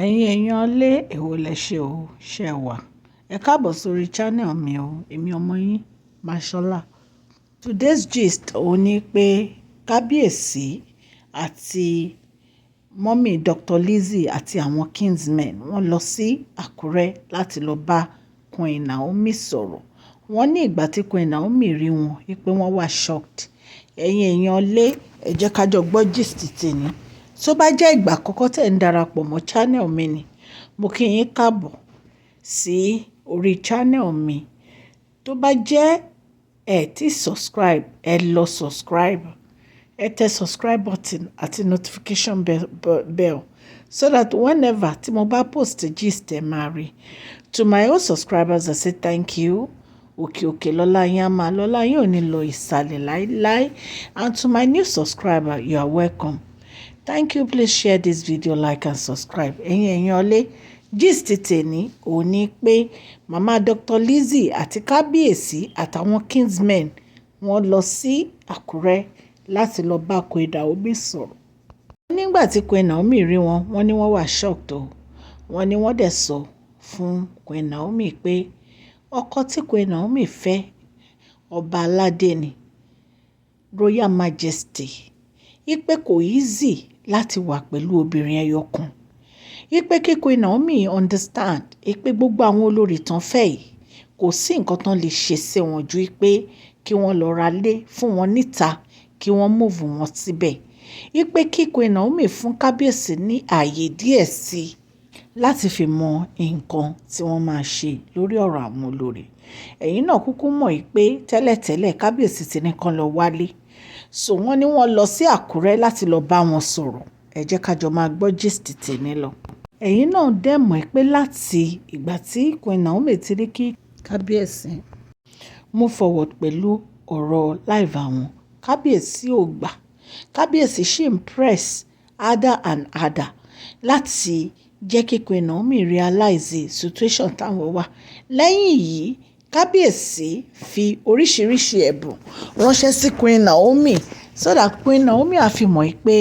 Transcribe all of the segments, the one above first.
Ẹ̀yin èèyàn lé, èwo lẹ ṣe o, ṣẹ wà? Ẹ káàbọ̀ sórí channel mi o, èmi ọmọ yín, Mashola. Today's gist òun ní pé kábíyèsí àti mummy Dr. Lizzie àti àwọn kinsmen wọ́n lọ sí Àkúrẹ́ láti lọ bá Queen Naomi sọ̀rọ̀. Wọ́n ní ìgbà tí Queen Naomi rí wọn wípé wọ́n wà shocked. Ẹ̀yin èèyàn lé, ẹ jẹ́ ká jọ gbọ́ gist tèmi. Tó bá jẹ́ ìgbà àkọ́kọ́ tí ẹ̀ ń darapọ̀ mọ́ channel mi ni, mo kí yín káàbọ̀ sí orí channel mi. Tó bá jẹ́ ẹ ti subscribe, ẹ lọ subscribe. Ẹ tẹ subscribe button àti notification bell so that whenever tí mo bá post gist, ẹ máa rí. To my old subscribers, I say thank you. Òkè òkè lọ́lá yín á máa lọ́lá yín ò ní lọ ìsàlẹ̀ láíláí. And to my new subscriber, you are welcome. Thank you. Please share this video, like and subscribe. Ẹ̀yin èèyàn lé, gist tèmi òun ní pé màmá Dr. Lizzie àti kábíyèsí àtàwọn kinsmen wọ́n lọ sí Àkúrẹ́ láti lọ bá Queen Naomi sọ̀rọ̀. Nígbà tí Queen Naomi rí wọn, wọ́n ní wọ́n wà shocked o. Wọ́n ní wọ́n dẹ̀ sọ fún Queen Naomi pé ọkọ tí Queen Naomi fẹ́, ọba aládé ni, Royal Majesty. Wípé kò easy láti wà pẹ̀lú obìnrin ẹyọ kan. Wípé kí Queen Naomi understand wípé gbogbo àwọn olórí tán fẹ́ yìí, kò sí nǹkan tán lè ṣe sí wọn ju wípé kí wọ́n lọ ra lé fún wọn níta, kí wọ́n move wọn síbẹ̀. Wípé kí Queen Naomi fún kábíyèsí ní ààyè díẹ̀ sí i láti fi mọ nǹkan tí wọ́n máa ṣe lórí ọ̀rọ̀ àwọn olórí. Ẹ̀yin náà kúkú mọ̀ wípé tẹ́lẹ̀tẹ́lẹ̀ kábíyèsí ti ní kán lọ wálé. So wọ́n ní wọ́n lọ sí Àkúrẹ́ láti lọ bá wọn sọ̀rọ̀. Ẹ jẹ́ ká jọ máa gbọ́ gist tèmi lọ. Ẹ̀yin náà dẹ̀ mọ̀ pé láti ìgbà tí Queen Naomi ti rí kí kábíyèsí move forward pẹ̀lú ọ̀rọ̀ life àwọn, kábíyèsí ò gbà. Kábíyèsí sì ń press harder and harder láti jẹ́ kí Queen Naomi realize situation táwọn wà. Lẹ́yìn yìí, kábíyèsí fi oríṣiríṣi ẹ̀bùn ránṣẹ́ sí Queen Naomi so that Queen Naomi á fi mọ̀ pé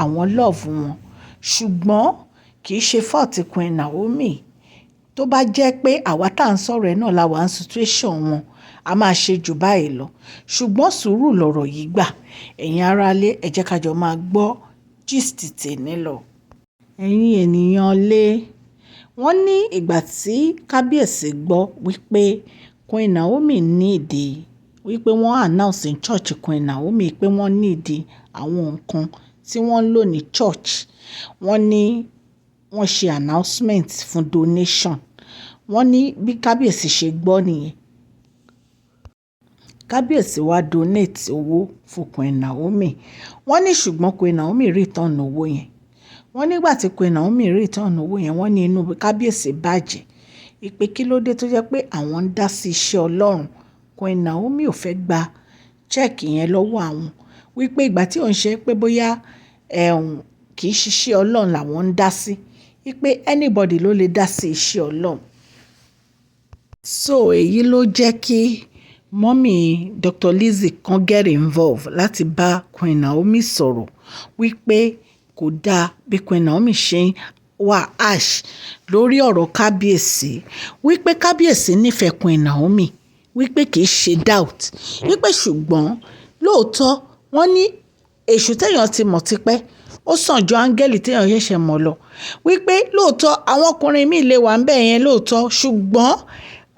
àwọn love wọn. Ṣùgbọ́n kì í ṣe fault Queen Naomi. Tó bá jẹ́ pé àwa tá ń sọ̀rọ̀ ẹ náà la wà ní situation wọn, a máa ṣe jù báyìí lọ. Ṣùgbọ́n sùúrù lọ̀rọ̀ yìí gbà. Ẹ̀yin ará ilé, ẹ jẹ́ ká jọ máa gbọ́ gist tèmi lọ. Ẹ̀yin ènìyàn lé, wọ́n ní ìgbà tí kábíyèsí gbọ́ wípé Queen Naomi need, wípé wọ́n announce in church Queen Naomi pé wọ́n need àwọn nǹkan tí wọ́n ń lò ní church. Wọ́n ní wọ́n ṣe announcement fún donation. Wọ́n ní bí kábíyèsí ṣe gbọ́ nìyẹn. Kábíyèsí wá donate owó fún Queen Naomi. Wọ́n ní ṣùgbọ́n Queen Naomi return owó yẹn. Wọ́n nígbà tí Queen Naomi return owó yẹn, wọ́n ní inú kábíyèsí bàjẹ́. Ìpè kí ló dé tó jẹ́ pé àwọn ń dá sí iṣẹ́ Ọlọ́run, Queen Naomi ò fẹ́ gba check yẹn lọ́wọ́ àwọn. Wípé ìgbà tí òun ṣe pé bóyá ẹ̀hún kì í ṣiṣẹ́ Ọlọ́run làwọn ń dá sí. Wípé anybody ló lè dá sí iṣẹ́ Ọlọ́run. So èyí ló jẹ́ kí mummy Dr. Lizzie kan get involved láti bá Queen Naomi sọ̀rọ̀ wípé kò dá bí Queen Naomi ṣe ń wà harsh lórí ọ̀rọ̀ kábíyèsí. Wípé kábíyèsí nífẹ̀ẹ́ Queen Naomi, wípé kì í ṣe doubt. Wípé ṣùgbọ́n lóòótọ́, wọ́n ní èṣù tẹ̀yàn ti mọ̀ tipẹ́, ó sàn ju áńgẹ́lì tí èèyàn ṣẹ̀ṣẹ̀ mọ̀ lọ. Wípé lóòótọ́ àwọn ọkùnrin míì lè wà níbẹ̀ yẹn lóòótọ́, ṣùgbọ́n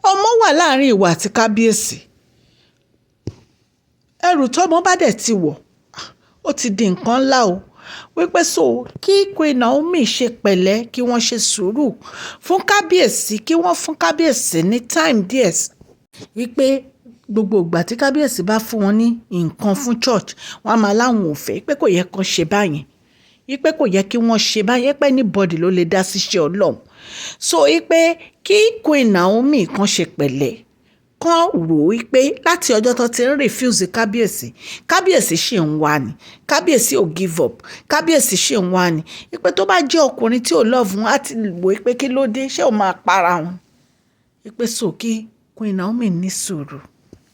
ọmọ wà láàrin ìwọ àti kábíyèsí. Ẹrù tọ́mọ bá dẹ̀ ti wọ̀, ó ti di nǹkan ńlá o. Wípé so kí Queen Naomi ṣe pẹ̀lẹ́, kí wọ́n ṣe sùúrù fún kábíyèsí, kí wọ́n fún kábíyèsí ní time díẹ̀. Wípé gbogbo ìgbà tí kábíyèsí bá fún wọn ní nǹkan fún church, wọ́n á máa láwọn ò fẹ́, pé kò yẹ kó ṣe báyẹn. Wípé kò yẹ kí wọ́n ṣe báyẹn, pé anybody ló lè dá sí iṣẹ́ Ọlọ́run. So wípé kí Queen Naomi kan ṣe pẹ̀lẹ́, kàn rò wípé láti ọjọ́ tó ti ń refuse kábíyèsí, kábíyèsí ṣì ń wá ni. Kábíyèsí ò give up, kábíyèsí ṣì ń wá ni. Wípé tó bá jẹ́ ọkùnrin tí ò love wọn, á ti wò wípé kí ló dé, ṣé ó máa para wọn. Wípé so kí Queen Naomi ní sùúrù.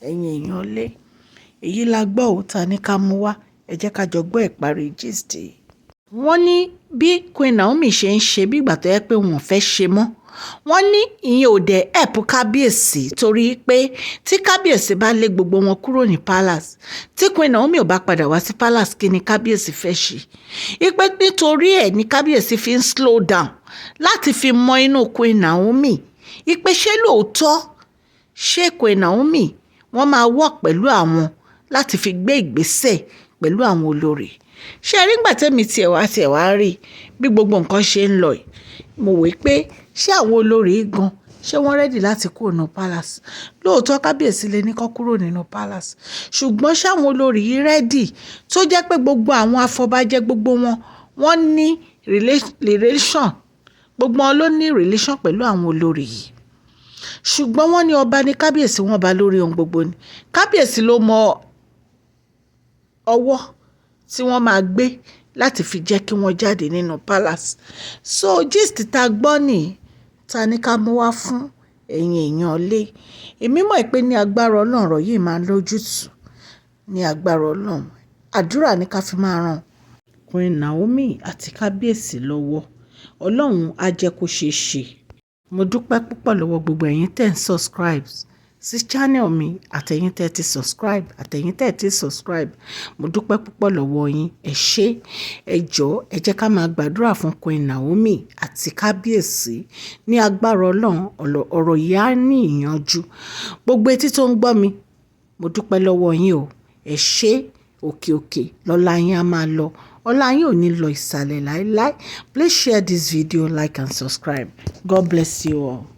Ẹ̀yin èèyàn lé, èyí la gbọ́ ò ta ní ká mú wá. Ẹ jẹ́ ká jọ gbọ́ ìparí gist yìí. Wọ́n ní bí Queen Naomi ṣe ń ṣe bí ìgbà tó yẹ pé wọ́n fẹ́ ṣe mọ́. Wọ́n ní ìyẹn ò dẹ̀ help kábíyèsí, torí pé tí kábíyèsí bá lé gbogbo wọn kúrò ní palace, tí Queen Naomi ò bá padà wá sí palace, kí ni kábíyèsí fẹ́ ṣe? Ipe nítorí ẹ̀ ní kábíyèsí fi ń slow down láti fi mọ inú Queen Naomi, ipe ṣé lóòótọ́, ṣé Queen Naomi wọ́n máa work pẹ̀lú àwọn láti fi gbé ìgbésẹ̀ pẹ̀lú àwọn olórí. Ṣé ẹ rí, ìgbà tẹ́mi tiẹ̀ wá rí bí gbogbo nǹkan ṣe ń lọ yìí, mo wò pé ṣé àwọn olórí gan, ṣé wọ́n ready láti kúrò nínú palace? Lóòótọ́, kábíyèsí lè ní kó kúrò nínú palace, ṣùgbọ́n ṣé àwọn olórí yìí ready, tó jẹ́ pé gbogbo àwọn afọbajẹ, gbogbo wọn, wọ́n ní relation, gbogbo wọn ló ní relation pẹ̀lú àwọn olórí yìí? Ṣùgbọ́n wọ́n ní ọba ní kábíyèsí, wọn bá lórí ohun gbogbo ni. Kábíyèsí ló mọ ọwọ́ tí wọ́n máa gbé láti fi jẹ́ kí wọ́n jáde nínú palace. So gist tá a gbọ́ ní ta ní ká mú wá fún ẹ̀yin èèyàn lé. Èmi mọ̀ pé ní agbára Ọlọ́run, ọ̀rọ̀ yìí máa lójútùú ní agbára Ọlọ́run. Àdúrà ní ká fi máa ràn Queen Naomi àti kábíyèsí lọ́wọ́. Ọlọ́run á jẹ́ kó ṣeé ṣe. Mo dúpẹ́ púpọ̀ lọ́wọ́ gbogbo ẹ̀yin tẹ́ ń subscribe sí channel mi, àtẹ̀yin tẹ́ ti subscribe, àtẹ̀yin tẹ́ ti subscribe. Mo dúpẹ́ púpọ̀ lọ́wọ́ yín. Ẹ ṣé, ẹ jọ̀ọ́, ẹ jẹ́ ká máa gbàdúrà fún Queen Naomi àti kábíyèsí. Ní agbára Ọlọ́run, ọ̀rọ̀ yìí á ní ìyanjú. Gbogbo etí tó ń gbọ́ mi, mo dúpẹ́ lọ́wọ́ yín o. Ẹ ṣé, òkè òkè lọ́lá yín á máa lọ. Ọlá yín ò ní lọ ìsàlẹ̀ láéláé. Please share this video, like and subscribe. God bless you all.